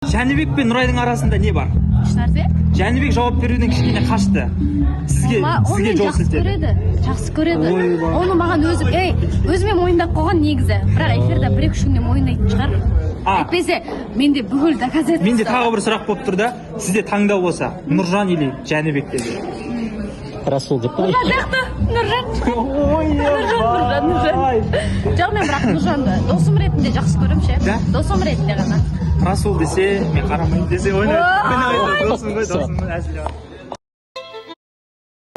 Жәнібек пен Нұрайдың арасында не бар? Ешнәрсе. Жәнібек жауап беруден кішкене қашты. Сізге Ол сізге мені жол жақсы сілтеді. көреді, жақсы көреді. Ойбай. Оны маған өзі, ей, өзіме мойындап қойған негізі, бірақ эфирде 1-2 үш күнде мойындайтын шығар. А. Әйтпесе менде бүкіл доказательство. Менде тағы бір сұрақ болып тұр да. Сізде таңдау болса, Нұржан или Жәнібек деді. Расул деп па? Нұржан сияқты, Нұржан, Нұржан, Нұржан, Нұржан. Жоқ, мен бірақ Нұржанды досым ретінде жақсы көремін ше. Да? Досым ретінде ғана. Расул десе, мен қарамаймын десе, ойнайды. Досым ғой, досым ғой, әзіл.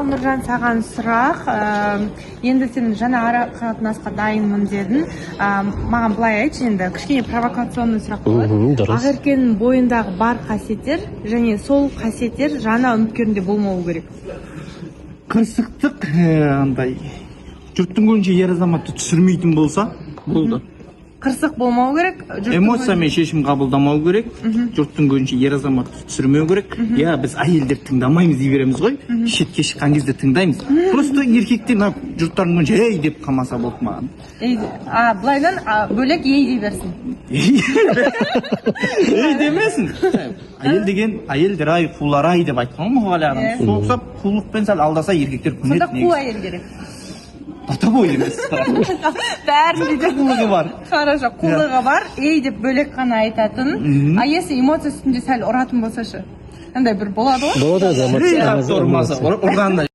Нұржан, саған сұрақ. Енді сен жаңа ара қатынасқа дайынмын дедің. Маған былай айтшы, енді кішкене провокационный сұрақ болады. Дұрыс. Ақеркенің бойындағы бар қасиеттер және сол қасиеттер жаңа үміткерінде болмауы керек. Қырсықтық, андай жұрттың көзінше ер азаматты түсірмейтін болса болды. Қырсық болмау керек, жұрттың Эмоциямен шешім қабылдамау керек, жұрттың көзінше ер азаматты түсірмеу керек. Иә, біз әйелдер тыңдамаймыз дей береміз ғой, шетке шыққан кезде тыңдаймыз. Просто еркектер мына жұрттардың көзінше «ей» деп қалмаса болды маған. Ей, а былайынан, а, бөлек «ей» дей берсін. «Ей» демесін. Әйел деген, «әйелдер ай, қулар ай» деп айтқан ғой Мұқағали ағамыз. Сол ұқсап қулықпен сәл алдаса, еркектер көнеді. Сонда қу Негізі әйел керек. До того емес. Бәрінде де. Қулығы бар. Хорошо, қулығы бар, «ей» деп бөлек қана айтатын. А если эмоция үстінде сәл ұратын болса ше, андай бір болады ғой. Болады ғой. Ей, қатты ұрмаса, ұрғанда.